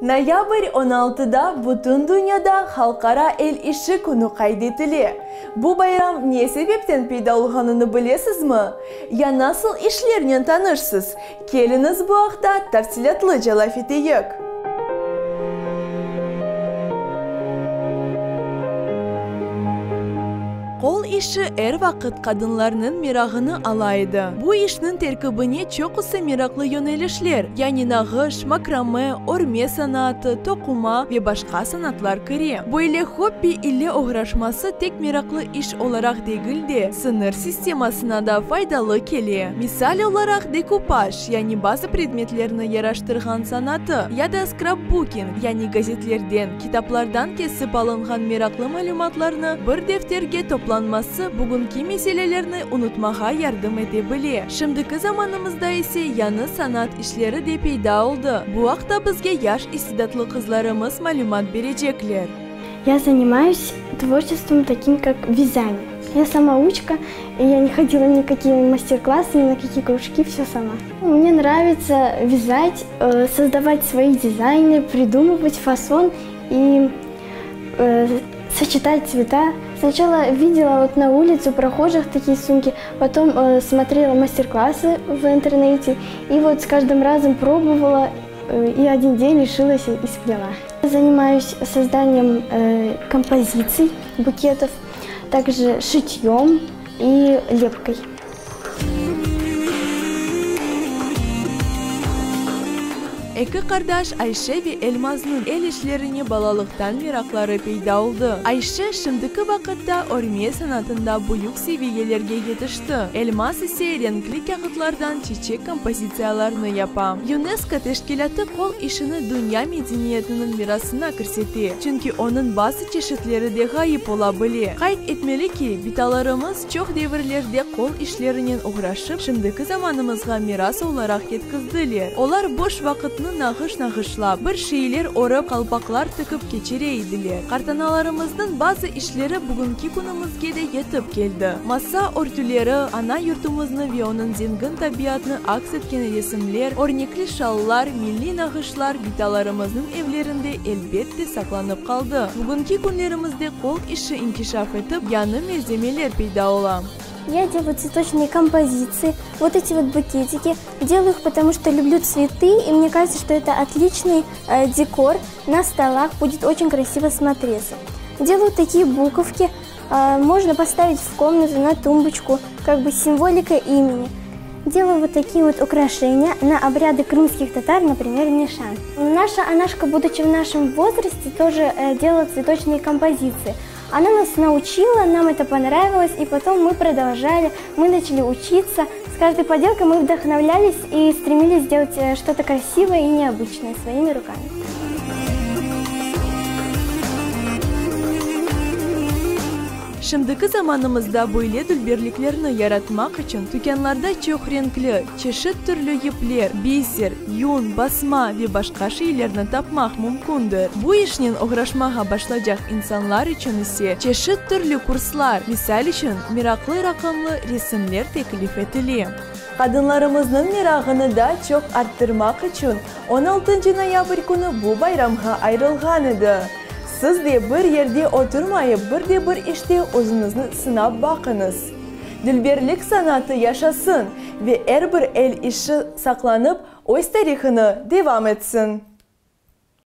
Noyabr on altıda bütün dünyada Halqara el işi künü qayd etile. Bu bayram ne sebepten peyda olğanını bilesizmi? Ya nasıl işlernen tanışsız? Keliñiz bu aqta tafsilâtlıca laf eteyik. Qol işi er vaqıt qadınlarnıñ merağını ala edi. Bu işniñ terkibine çoqusı meraqlı yönelişler, yani nağış, makrame, örme sanatı, toquma ve başqa sanatlar kire. Böyle hobbi ile oğraşması tek meraqlı iş olaraq degil de, siñir sistemasına da faydalı kele. Misal olaraq, dekupaj, yani bazı predmetlerni yaraştırğan sanatı, ya da skrapbuking, yani gazetlerden, Kitaplardan kesip alınğan meraqlı malümatlarnı bir defterge toplanması bugünki meselelerni unutmağa yardım ete bile. Şimdiki zamanımızda ise yañı sanat işleri de peyda oldı. Bu aqta bizge yaş istidatlı qızlarımız malümat berecekler. Я занимаюсь творчеством таким, как вязание. Я самоучка, и я не ходила ни на какие мастер-классы, ни на какие кружки, все сама. Мне нравится вязать, создавать свои дизайны, придумывать фасон и сочетать цвета. Сначала видела вот на улице у прохожих такие сумки, потом смотрела мастер-классы в интернете, и вот с каждым разом пробовала, и один день решилась и сплела. Занимаюсь созданием композиций, букетов, также шитьем и лепкой. Eki qardaş Ayşe ve Elmaznıñ el işlerine balalıqtan meraqları peyda oldı. Ayşe şimdiki vaqıtta örme sanatında büyük seviyelerge yetişti, Elmaz ise renkli kâğıtlardan çiçek kompozitsiyalarını yapa. Yunesko teşkilâtı qol işini dünya medeniyetiniñ mirasına kirsete, çünki onıñ bazı çeşitleri de ğayıp ola bile. Qayd etmeli ki, bitalarımız çoq devirlerde qol işlerinen oğraşıp, şimdiki zamanımızğa miras olaraq yetkizdiler. Olar boş vaqıtnı nağış nağışlap, bir şeyler örip, qalpaqlar tikip keçire ediler. Qartanalarımıznıñ bazı işleri bugünki künümizge de yetip keldi. Masa örtüleri, ana yurtumıznı ve onıñ zengin tabiatını aks etken resimler, örnekli şallar, milliy nağışlar bitalarımıznıñ evlerinde elbette saqlanıp qaldı. Bugünki künlerimizde qol işi inkişaf etip, yañı malzemeler peyda ola. Я делаю цветочные композиции, вот эти вот букетики. Делаю их, потому что люблю цветы, и мне кажется, что это отличный э, декор на столах, будет очень красиво смотреться. Делаю такие буковки, э, можно поставить в комнату, на тумбочку, как бы символика имени. Делаю вот такие вот украшения на обряды крымских татар, например, нишан. Наша Анашка, будучи в нашем возрасте, тоже э, делала цветочные композиции. Она нас научила, нам это понравилось, и потом мы продолжали, мы начали учиться. С каждой поделкой мы вдохновлялись и стремились сделать э, что-то красивое и необычное своими руками. Şimdiki zamanımızda böyle dülberliklerni yaratmaq içün tükânlarda çoq renkli, çeşit türlü yipler, biser, yün, basma ve başqa şeylerni tapmaq mümkündir. Bu işnen oğraşmağa başlacaq insanlar içün ise çeşit türlü kurslar, misal içün, meraqlı raqamlı resimler teklif etile. Qadınlarımıznıñ merağını daa çoq arttırmaq içün on altıncı noyabr künü bu bayramğa ayırılğan edi. Siz de bir yerde oturmayıp, bir de bir işte özüñizni sınap baqıñız. Dülberlik sanatı yaşasın ve er bir el işi saqlanıp, öz tarihını devam etsin!